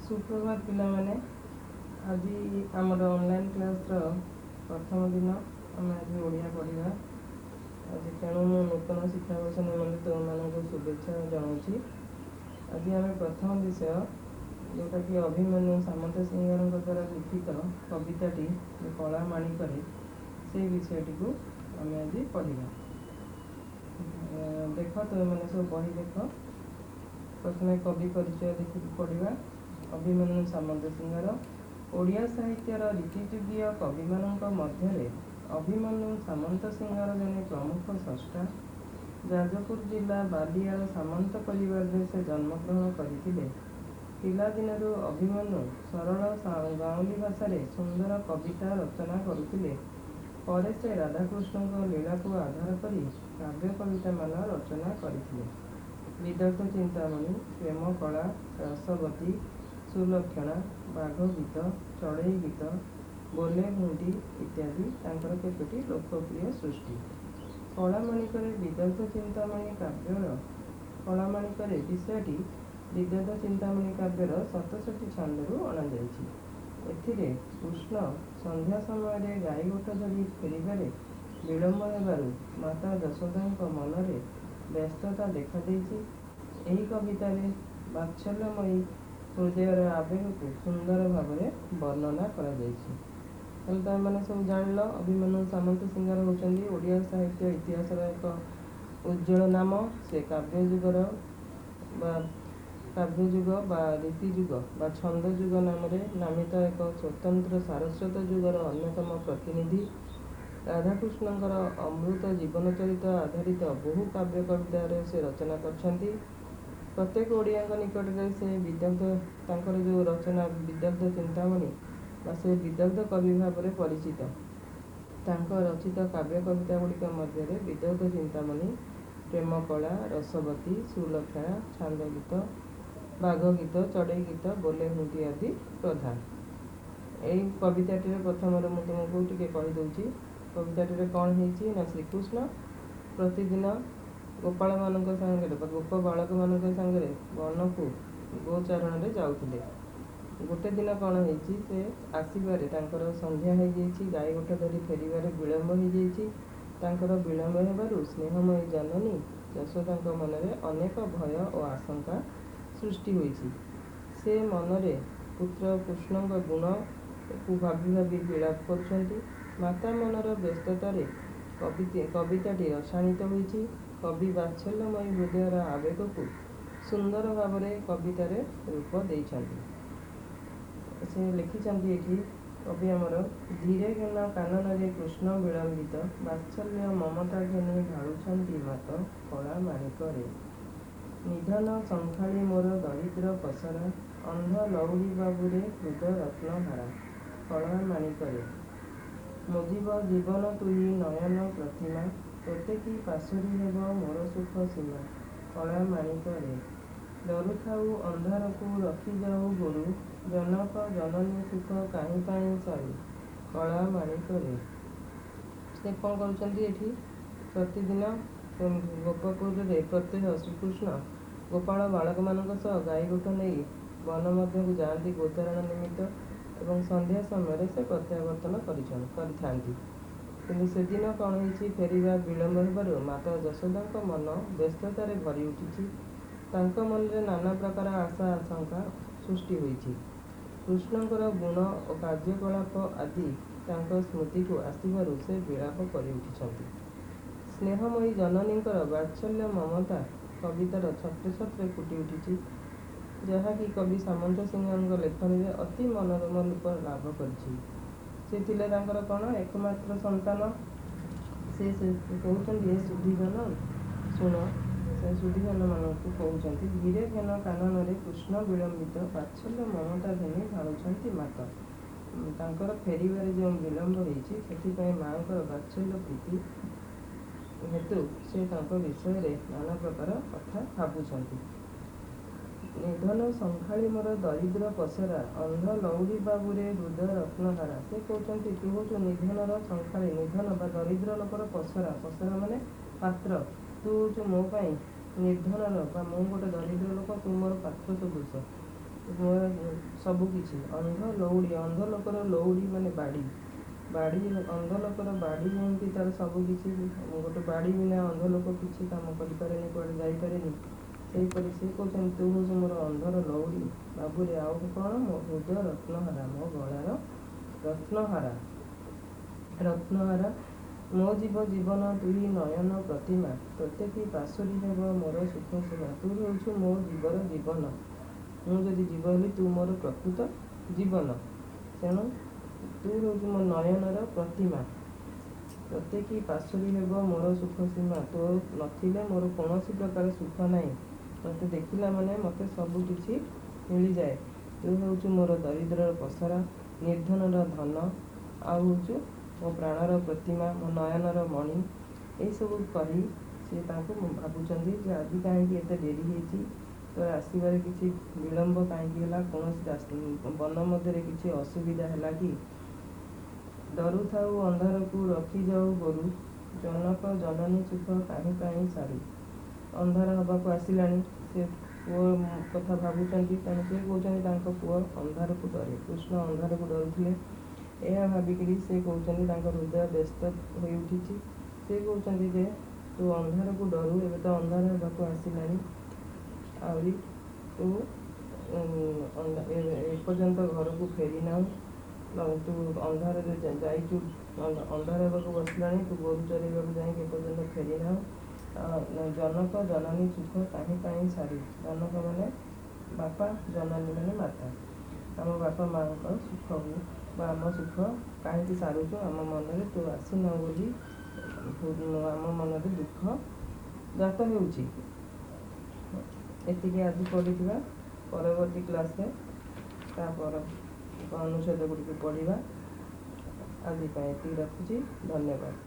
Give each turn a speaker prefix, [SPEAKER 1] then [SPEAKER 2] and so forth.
[SPEAKER 1] ସୁପ୍ରଭାତ ପିଲାମାନେ। ଆଜି ଆମର ଅନଲାଇନ୍ କ୍ଲାସ୍ର ପ୍ରଥମ ଦିନ। ଆମେ ଆଜି ଓଡ଼ିଆ ପଢ଼ିବା ଆଜି। ତେଣୁ ମୁଁ ନୂତନ ଶିକ୍ଷାବର୍ଷ ନିମନ୍ତେ ତୁମମାନଙ୍କୁ ଶୁଭେଚ୍ଛା ଜଣାଉଛି। ଆଜି ଆମେ ପ୍ରଥମ ବିଷୟ, ଯେଉଁଟାକି ଅଭିମନ୍ୟୁ ସାମନ୍ତସିଂହାରଙ୍କ ଦ୍ୱାରା ଲିଖିତ କବିତାଟି କଳା ମାଣିକରେ, ସେଇ ବିଷୟଟିକୁ ଆମେ ଆଜି ପଢ଼ିବା। ଦେଖ, ତୁମେମାନେ ସବୁ ବହି ଦେଖ। ପ୍ରଥମେ କବି ପରିଚୟ ଦେଖିକି ପଢ଼ିବା। ଅଭିମନ୍ୟୁ ସାମନ୍ତସିଂହାର। ଓଡ଼ିଆ ସାହିତ୍ୟର ରୀତିଯୁଗୀୟ କବିମାନଙ୍କ ମଧ୍ୟରେ ଅଭିମନ୍ୟୁ ସାମନ୍ତସିଂହାର ଜଣେ ପ୍ରମୁଖ ସ୍ରଷ୍ଟା। ଯାଜପୁର ଜିଲ୍ଲା ବାଲିଆର ସାମନ୍ତ ପରିବାରରେ ସେ ଜନ୍ମଗ୍ରହଣ କରିଥିଲେ। ପିଲାଦିନରୁ ଅଭିମନ୍ୟୁ ସରଳ ଗାଉଁଲି ଭାଷାରେ ସୁନ୍ଦର କବିତା ରଚନା କରୁଥିଲେ। ପରେ ସେ ରାଧାକୃଷ୍ଣଙ୍କ ଲୀଳାକୁ ଆଧାର କରି କାବ୍ୟ କବିତାମାନ ରଚନା କରିଥିଲେ। ବିଦଗ୍ଧ ଚିନ୍ତାମଣି, ପ୍ରେମକଳା, ରସବତୀ, ସୁଲକ୍ଷଣା, ବାଘ ଗୀତ, ଚଢ଼େଇ ଗୀତ, ବୋଲେ ଘୁଣ୍ଟି ଇତ୍ୟାଦି ତାଙ୍କର କେତୋଟି ଲୋକପ୍ରିୟ ସୃଷ୍ଟି। କଳାମାଣିକରେ ବିଦଗ୍ଧ ଚିନ୍ତାମଣି କାବ୍ୟର କଳାମାଣିକରେ ବିଷୟଟି ବିଦଗ୍ଧ ଚିନ୍ତାମଣି କାବ୍ୟର 67 ଛାନ୍ଦରୁ ଅଣାଯାଇଛି। ଏଥିରେ କୃଷ୍ଣ ସନ୍ଧ୍ୟା ସମୟରେ ଗାଈ ଗୋଠ ଧରି ଫେରିବାରେ ବିଳମ୍ବ ହେବାରୁ ମାତା ଯଶୋଦାଙ୍କ ମନରେ ବ୍ୟସ୍ତତା ଦେଖାଦେଇଛି। ଏହି କବିତାରେ ବାତ୍ସଲ୍ୟମୟୀ ହୃଦୟର ଆବେଗକୁ ସୁନ୍ଦର ଭାବରେ ବର୍ଣ୍ଣନା କରାଯାଇଛି। ତାହେଲେ ତମେମାନେ ସବୁ ଜାଣିଲ, ଅଭିମନ୍ୟୁ ସାମନ୍ତସିଂହାର ହେଉଛନ୍ତି ଓଡ଼ିଆ ସାହିତ୍ୟ ଇତିହାସର ଏକ ଉଜ୍ଜଳ ନାମ। ସେ କାବ୍ୟ ଯୁଗର ବା କାବ୍ୟ ଯୁଗ ବା ରୀତିଯୁଗ ବା ଛନ୍ଦ ଯୁଗ ନାମରେ ନାମିତ ଏକ ସ୍ୱତନ୍ତ୍ର ସାରସ୍ୱତ ଯୁଗର ଅନ୍ୟତମ ପ୍ରତିନିଧି। ରାଧାକୃଷ୍ଣଙ୍କର ଅମୃତ ଜୀବନ ଚରିତ ଆଧାରିତ ବହୁ କାବ୍ୟ କବିତାରେ ସେ ରଚନା କରିଛନ୍ତି। ପ୍ରତ୍ୟେକ ଓଡ଼ିଆଙ୍କ ନିକଟରେ ସେ ବିଦଗ୍ଧ, ତାଙ୍କର ଯେଉଁ ରଚନା ବିଦଗ୍ଧ ଚିନ୍ତାମଣି ବା ସେ ବିଦଗ୍ଧ କବି ଭାବରେ ପରିଚିତ। ତାଙ୍କ ରଚିତ କାବ୍ୟ କବିତା ଗୁଡ଼ିକ ମଧ୍ୟରେ ବିଦଗ୍ଧ ଚିନ୍ତାମଣି, ପ୍ରେମକଳା, ରସବତୀ, ସୁଲକ୍ଷଣା, ଛାନ୍ଦ ଗୀତ, ବାଘ ଗୀତ, ଚଢ଼େଇ ଗୀତ, ବୋଲେ ଘୁଣ୍ଟି ଆଦି ପ୍ରଧାନ। ଏଇ କବିତାଟିରେ ପ୍ରଥମରୁ ମୁଁ ତୁମକୁ ଟିକେ କହିଦେଉଛି। କବିତାଟିରେ କ'ଣ ହେଇଛି ନା, ଶ୍ରୀକୃଷ୍ଣ ପ୍ରତିଦିନ ଗୋପାଳମାନଙ୍କ ସାଙ୍ଗରେ ବା ଗୋପ ବାଳକମାନଙ୍କ ସାଙ୍ଗରେ ବନକୁ ଗୋଚାରଣରେ ଯାଉଥିଲେ। ଗୋଟେ ଦିନ କ'ଣ ହେଇଛି, ସେ ଆସିବାରେ ତାଙ୍କର ସନ୍ଧ୍ୟା ହେଇଯାଇଛି। ଗାଈ ଗୋଠ ଧରି ଫେରିବାରେ ବିଳମ୍ବ ହେଇଯାଇଛି। ତାଙ୍କର ବିଳମ୍ବ ହେବାରୁ ସ୍ନେହମୟୀ ଜନନୀ ଯଶୋଦାଙ୍କ ମନରେ ଅନେକ ଭୟ ଓ ଆଶଙ୍କା ସୃଷ୍ଟି ହୋଇଛି। ସେ ମନରେ ପୁତ୍ର କୃଷ୍ଣଙ୍କ ଗୁଣକୁ ଭାବି ଭାବି ବିଳାପ କରୁଛନ୍ତି। ମାତା ମନର ବ୍ୟସ୍ତତାରେ କବିତାଟି ରସାଣିତ ହୋଇଛି। କବି ବାତ୍ସଲ୍ୟମୟୀ ହୃଦୟର ଆବେଗକୁ ସୁନ୍ଦର ଭାବରେ କବିତାରେ ରୂପ ଦେଇଛନ୍ତି। ସେ ଲେଖିଛନ୍ତି ଏଠି କବି ଆମର, ଧୀରେ ଘେନ କାନନରେ କୃଷ୍ଣ ବିଳମ୍ବିତ, ବାତ୍ସଲ୍ୟ ମମତା ଘେନି ଢାଳୁଛନ୍ତି ମାତ କଳା ମାଣିକରେ। ନିଧନ ଶଙ୍ଖାଳି ମୋର ଦରିଦ୍ର ପସରା, ଅନ୍ଧ ଲଉଡ଼ି ବାବୁରେ ହୃଦ ରତ୍ନହାରା କଳା ମାଣିକରେ। ମୋ ଜୀବ ଜୀବନ ତୁହି ନୟନ ପ୍ରତିମା, ତୋତେ କି ପାଶୋରି ହେବ ମୋର ସୁଖ ସୀମା କଳା ମାଣିକରେ। ଡରୁଥାଉ ଅନ୍ଧାରକୁ ରଖିଯାଉ ଗୋରୁ, ଜନକ ଜନନୀ ସୁଖ କାହିଁ ପାଇଁ ସରୁ କଳା ମାଣିକରେ। ସେ କ'ଣ କରୁଛନ୍ତି ଏଠି? ପ୍ରତିଦିନ ଗୋପପୁରରେ ପ୍ରତ୍ୟହ ଶ୍ରୀକୃଷ୍ଣ ଗୋପାଳ ବାଳକମାନଙ୍କ ସହ ଗାଈ ଗୋଠ ନେଇ ବନ ମଧ୍ୟକୁ ଯାଆନ୍ତି ଗୋଚାରଣ ନିମିତ୍ତ ଏବଂ ସନ୍ଧ୍ୟା ସମୟରେ ସେ ପ୍ରତ୍ୟାବର୍ତ୍ତନ କରିଥାନ୍ତି। କିନ୍ତୁ ସେଦିନ କ'ଣ ହେଇଛି, ଫେରିବା ବିଳମ୍ବ ହେବାରୁ ମାତା ଯଶୋଦାଙ୍କ ମନ ବ୍ୟସ୍ତତାରେ ଭରି ଉଠିଛି। ତାଙ୍କ ମନରେ ନାନା ପ୍ରକାର ଆଶା ଆଶଙ୍କା ସୃଷ୍ଟି ହୋଇଛି। କୃଷ୍ଣଙ୍କର ଗୁଣ ଓ କାର୍ଯ୍ୟକଳାପ ଆଦି ତାଙ୍କ ସ୍ମୃତିକୁ ଆସିବାରୁ ସେ ବିଳାପ କରି ଉଠିଛନ୍ତି। ସ୍ନେହମୟୀ ଜନନୀଙ୍କର ବାତ୍ସଲ୍ୟ ମମତା କବିତାର ଛତ୍ରେ ଛତ୍ରେ ଫୁଟି ଉଠିଛି, ଯାହାକି କବି ସାମନ୍ତସିଂହାରଙ୍କ ଲେଖନୀରେ ଅତି ମନୋରମ ରୂପ ଲାଭ କରିଛି। ସେ ଥିଲେ ତାଙ୍କର କ'ଣ ଏକମାତ୍ର ସନ୍ତାନ। ସେ କହୁଛନ୍ତି, ହେ ସୁଧୀଜନ ଶୁଣ। ସେ ସୁଧୀଜନମାନଙ୍କୁ କହୁଛନ୍ତି, ଧୀରେ ଘେନ କାନନରେ କୃଷ୍ଣ ବିଳମ୍ବିତ, ବାତ୍ସଲ୍ୟ ମମତା ଘେନି ଢାଳୁଛନ୍ତି ମାତ। ତାଙ୍କର ଫେରିବାରେ ଯେଉଁ ବିଳମ୍ବ ହେଇଛି, ସେଥିପାଇଁ ମାଙ୍କର ବାତ୍ସଲ୍ୟ ପ୍ରୀତି ହେତୁ ସେ ତାଙ୍କ ବିଷୟରେ ନାନା ପ୍ରକାର କଥା ଭାବୁଛନ୍ତି। ନିଧନ ଶଙ୍ଖାଳି ମୋର ଦରିଦ୍ର ପସରା, ଅନ୍ଧ ଲଉଡ଼ି ବାବୁରେ ହୃଦୟ ରତ୍ନହାରା। ସେ କହୁଛନ୍ତି, ତୁ ହଉଛୁ ନିଧନର ଶଙ୍ଖାଳି, ନିଧନ ବା ଦରିଦ୍ର ଲୋକର ପସରା। ପସରା ମାନେ ପାତ୍ର। ତୁ ହଉଛୁ ମୋ ପାଇଁ ନିର୍ଦ୍ଧନର ବା ମୁଁ ଗୋଟେ ଦରିଦ୍ର ଲୋକ, ତୁ ମୋର ପାତ୍ର ସଦୃଶ। ମୋର ସବୁକିଛି। ଅନ୍ଧ ଲଉଡ଼ି, ଅନ୍ଧ ଲୋକର ଲଉଡ଼ି ମାନେ ବାଡ଼ି। ବାଡ଼ି, ଅନ୍ଧ ଲୋକର ବାଡ଼ି ଯେମିତି ତାର ସବୁକିଛି, ଗୋଟେ ବାଡ଼ି ବିନା ଅନ୍ଧ ଲୋକ କିଛି କାମ କରିପାରେନି, କୁଆଡ଼େ ଯାଇପାରେନି, ସେହିପରି ସେ କହୁଛନ୍ତି ତୁ ହେଉଛୁ ମୋର ଅନ୍ଧର ଲଉଡ଼ି ବାବୁରେ। ଆଉ କ'ଣ? ମୋ ହୃଦୟ ରତ୍ନହାରା, ମୋ ଗଳାର ରତ୍ନହାରା, ରତ୍ନହାରା। ମୋ ଜୀବ ଜୀବନ ତୁହି ନୟନ ପ୍ରତିମା, ତୋତେ କି ପାଶୋରି ହେବ ମୋର ସୁଖ ସୀମା। ତୁ ହେଉଛୁ ମୋ ଜୀବର ଜୀବନ। ମୁଁ ଯଦି ଜୀବ ହେଲି, ତୁ ମୋର ପ୍ରକୃତ ଜୀବନ। ତେଣୁ ତୁ ହେଉଛୁ ମୋ ନୟନର ପ୍ରତିମା। ତୋତେ କି ପାଶୋରି ହେବ ମୋର ସୁଖ ସୀମା। ତୋ ନଥିଲେ ମୋର କୌଣସି ପ୍ରକାର ସୁଖ ନାହିଁ। ତୋତେ ଦେଖିଲା ମାନେ ମୋତେ ସବୁ କିଛି ମିଳିଯାଏ। ତୁ ହେଉଛୁ ମୋର ଦରିଦ୍ରର ପସରା, ନିର୍ଦ୍ଧନର ଧନ, ଆଉ ହେଉଛୁ ମୋ ପ୍ରାଣର ପ୍ରତିମା, ମୋ ନୟନର ମଣି। ଏଇସବୁ କହି ସିଏ ତାଙ୍କୁ ଭାବୁଛନ୍ତି ଯେ ଆଜି କାହିଁକି ଏତେ ଡେରି ହେଇଛି, ତୋର ଆସିବାରେ କିଛି ବିଳମ୍ବ କାହିଁକି ହେଲା, କୌଣସି ବନ ମଧ୍ୟରେ କିଛି ଅସୁବିଧା ହେଲା କି? ଡରୁଥାଉ ଅନ୍ଧାରକୁ ରଖିଯାଉ ଗୋରୁ, ଜନକ ଜନନୀ ସୁଖ କାହିଁ ପାଇଁ ସାରୁ। ଅନ୍ଧାର ହେବାକୁ ଆସିଲାଣି, ସେ ପୁଅ କଥା ଭାବୁଛନ୍ତି। ତେଣୁ ସେ କହୁଛନ୍ତି ତାଙ୍କ ପୁଅ ଅନ୍ଧାରକୁ ଡରେ। କୃଷ୍ଣ ଅନ୍ଧାରକୁ ଡରୁଥିଲେ, ଏହା ଭାବିକିରି ସେ କହୁଛନ୍ତି ତାଙ୍କ ହୃଦୟ ବ୍ୟସ୍ତ ହୋଇ ଉଠିଛି। ସେ କହୁଛନ୍ତି ଯେ ତୁ ଅନ୍ଧାରକୁ ଡରୁ, ଏବେ ତ ଅନ୍ଧାର ହେବାକୁ ଆସିଲାଣି, ଆହୁରି ତୁ ଏପର୍ଯ୍ୟନ୍ତ ଘରକୁ ଫେରିନାହୁଁ। ତୁ ଅନ୍ଧାରରେ ଯାଇଛୁ, ଅନ୍ଧାର ହେବାକୁ ବସିଲାଣି, ତୁ ଗୋରୁ ଚରେଇବାକୁ ଯାଇକି ଏପର୍ଯ୍ୟନ୍ତ ଫେରିନାହୁଁ। ଜନକ ଜନନୀ ସୁଖ କାହିଁ ପାଇଁ ସାରୁ। ଜନକ ମାନେ ବାପା, ଜନନୀ ମାନେ ମାତା। ଆମ ବାପା ମାଆଙ୍କ ସୁଖକୁ ବା ଆମ ସୁଖ କାହିଁକି ସାରୁଛୁ? ଆମ ମନରେ ତୁ ଆସିନାହୁଁ ବୋଲି ଆମ ମନରେ ଦୁଃଖ ଜାତ ହେଉଛି। ଏତିକି ଆଜି ପଢ଼ିଥିବା। ପରବର୍ତ୍ତୀ କ୍ଲାସ୍ରେ ତାପର ଅନୁଚ୍ଛେଦ ଗୁଡ଼ିକୁ ପଢ଼ିବା। ଆଜି ପାଇଁ ଏତିକି ରଖୁଛି। ଧନ୍ୟବାଦ।